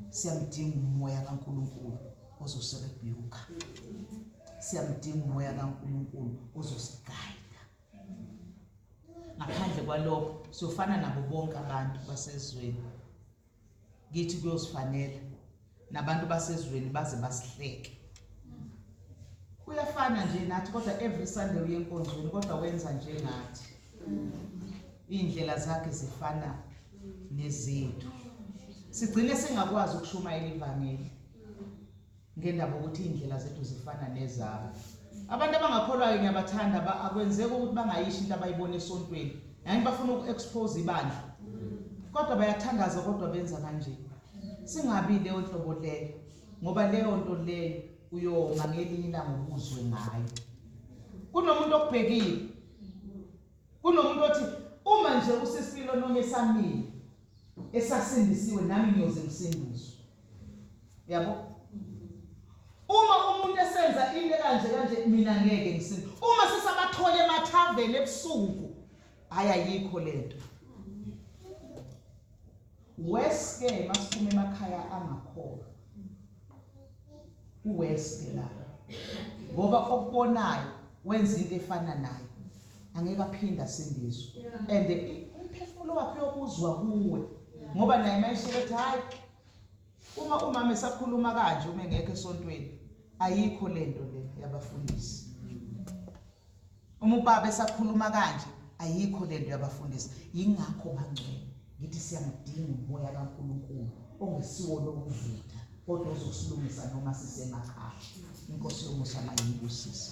Siyamdinga umoya kaNkulunkulu ozosirebuka. Siyamdinga umoya kaNkulunkulu ozosigayida. Ngaphandle kwalokho siyofana nabo bonke abantu basezweni. Kithi kuyozifanela nabantu basezweni baze basihleke. Uyafana nje nathi kodwa every Sunday uye enkonzweni kodwa wenza njengathi. Iy'ndlela zakhe zifana nezethu. Sigcine singakwazi ukushumayela ivangeli ngendaba ukuthi iy'ndlela zethu zifana nezabo. Abantu abangakholwayo ngiyabathanda akwenzeki ukuthi bangayisho into abayibona esontweni. Yaani bafuna uku-expose ibandla. Kodwa bayathandaza kodwa benza kanje. Singabi leyo nhlobo leyo ngoba leyo nto leyo uyoma ngelinye ilanga ubuzwe ngayo. Kunomuntu okubhekile. Kunomuntu othi uma nje usisilo noma esamile esasindisiwe nami ngiyoze ngisindiswe. Yabo? Uma umuntu esenza into kanje kanje mina ngeke ngisinde. Uma sisabathola emathaveni ebusuku hayi ayikho lento. Worse ke masiphuma emakhaya angakholwa. Uworse ke la. Ngoba okubonayo wenza into efana nayo. Angeke aphinde asindiswe. And umphefumulo wakhe uyobuzwa kuwe. Ngoba naye mayisuke ethi hayi uma umama esakhuluma kanje uma engekho esontweni ayikho lento le yabafundisi. Uma ubaba esakhuluma kanje ayikho lento yabafundisi. Yingakho bangcwele ngithi siyamdinga umoya kaNkulunkulu ongesiwo lokuvutha kodwa ozosilungisa noma sisemakhaya. Inkosi yomusa mayibusise.